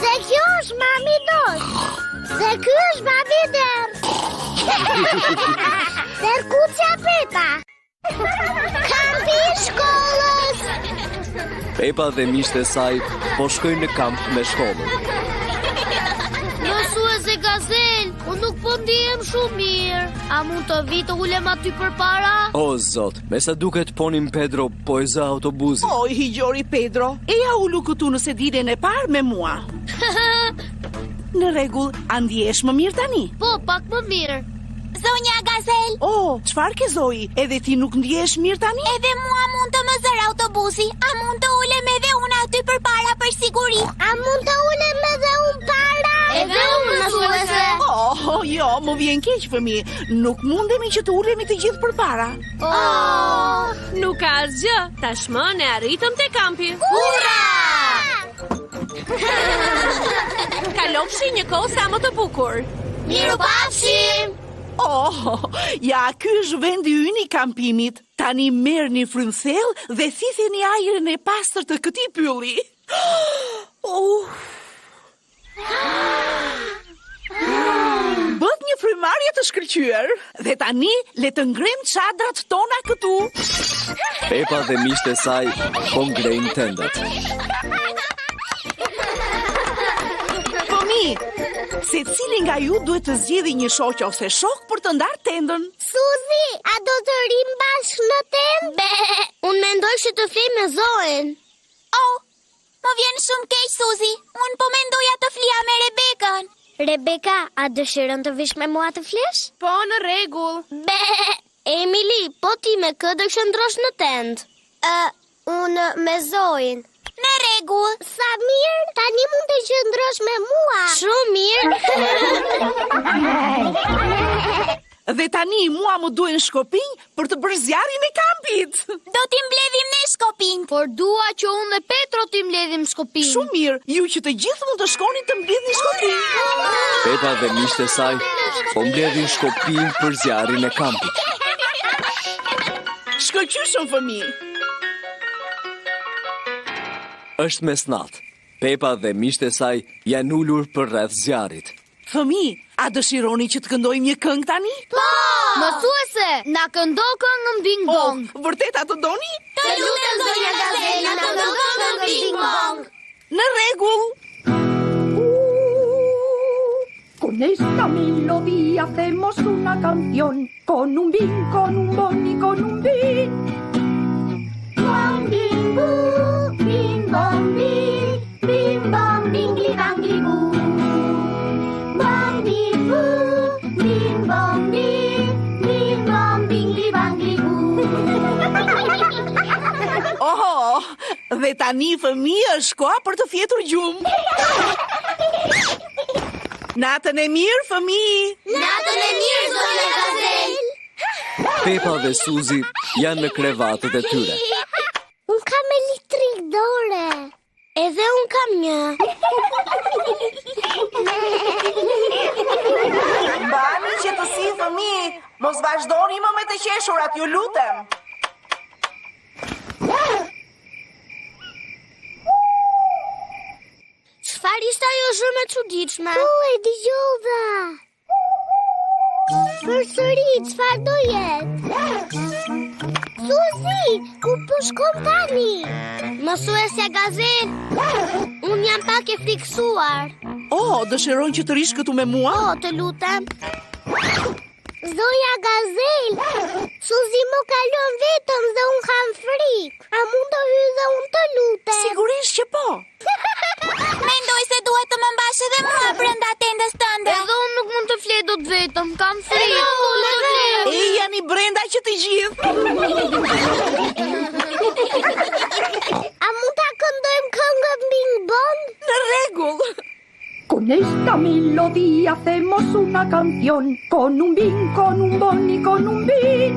Dhe kjo është mami dot. Dhe ky është babi derr. Derrkucja Pepa. Kampi i shkollës. Pepa dhe miqtë e saj po shkojnë në kamp me shkollën. Mësuese Gazel, unë nuk po ndihem shumë mirë. A mund të vij të ulem aty përpara? O zot, me sa duket ponin Pedro po e zë autobusi. O, i gjori Pedro, eja ulu këtu në sediljen e parë me mua. Në rregull, a ndihesh më mirë tani? Po, pak më mirë. Zonja Gazel! Oh, çfarë ke Zoi? Edhe ti nuk ndihesh mirë tani? Edhe mua mund të më zërë autobusi. A mund të ulem edhe unë aty përpara për siguri? A mund të ulem edhe unë para? Edhe unë mësuese. Oh, jo, më vjen keq fëmijë. Nuk mundemi që të ulemi të gjithë përpara. Oh, Nuk ka asgjë. Tashmë ne arritëm te kampi. Ura! Kalofshi një kohë sa më të bukur. Mirupafshim! Oh, ja, ky është vendi ynë i kampimit. Tani merrni frymë thellë dhe thitheni ajrin e pastër të këtij pylli. Oh. Bëtë një frymarrje të shkëlqyer dhe tani le të ngrejmë çadrat tona këtu. Pepa dhe miqtë e saj po ngrejnë tendat. Fëmijë, secili nga ju duhet të zgjedhë një shoqe ose shok për të ndarë tendën. Suzi, a do të rrimë bashkë në tendë? Be, unë mendoj që të flej me Zoen. Oh, më vjen shumë keq, Suzi. Unë po mendoja të flija me Rebekën. Rebeka, a dëshiron të vish me mua të flesh? Po, në rregull. Be, Emily, po ti me kë do qëndrosh në tendë? Ë, unë me Zoin. Në rregull. Sa mirë, tani mund të qëndrosh me mua. Shumë mirë. Dhe tani mua më duhen shkopinj për të bërë zjarrin e kampit. Do t'i mbledhim ne shkopinjtë. Por dua që unë dhe Petro t'i mbledhim shkopinj. Shumë mirë, ju që të gjithë mund të shkoni të mbledhni shkopinj. Pepa dhe miqtë e saj po mbledhin shkopinj për zjarrin e kampit. Shkëlqyshëm fëmijë. Është mesnatë. Pepa dhe miqtë e saj janë ulur përreth zjarrit. Fëmijë, a dëshironi që të këndojmë një këngë tani? Po! Mësuese, na këndo këngën Bing Bong. Oh, vërtet a të doni? Të lutem zonja Gazel, na këndo këngën Bing Bong. Në rregull. Con esta melodía hacemos una canción, con un bin, con un bon y con un bin. Bong bing bu, bing bong bing, bing bong bingli bangli bu. Bong bing bu, bing bong bing, bing bong bingli bangli bu. Oh, dhe tani fëmijë është koha për të fjetur gjumë. Natën e mirë, fëmijë. Natën e mirë, zonja Gazel. Pepa dhe Suzi janë në krevatët e tyre. Unë kam elektrik dore. Edhe unë kam një. Mbani qetësi fëmijë, mos vazhdoni më me të qeshurat, ju lutem. Çfarë ishte ajo zhurmë e çuditshme? Po, e dëgjova. Përsëri, çfarë do jetë? Suzi, ku po shkon tani? Mësuesja Gazel, unë jam pak e frikësuar. Oh, dëshiron që të rrish këtu me mua? Po, të lutem. Zonja Gazel, Suzi më ka lënë vetëm dhe unë kam frikë. A mund të hyj dhe unë të lutem? Sigurisht që po. Mendoj se duhet të më mbash edhe mua brenda tendës tënde. Edhe unë nuk mund të flej dot vetëm, kam frikë. Edhe unë të flej. Ejani brenda që të gjithë. A mund ta këndojmë këngën Bing Bong? Në rregull. Con esta melodía hacemos una canción, con un bin, con un bon y con un bin.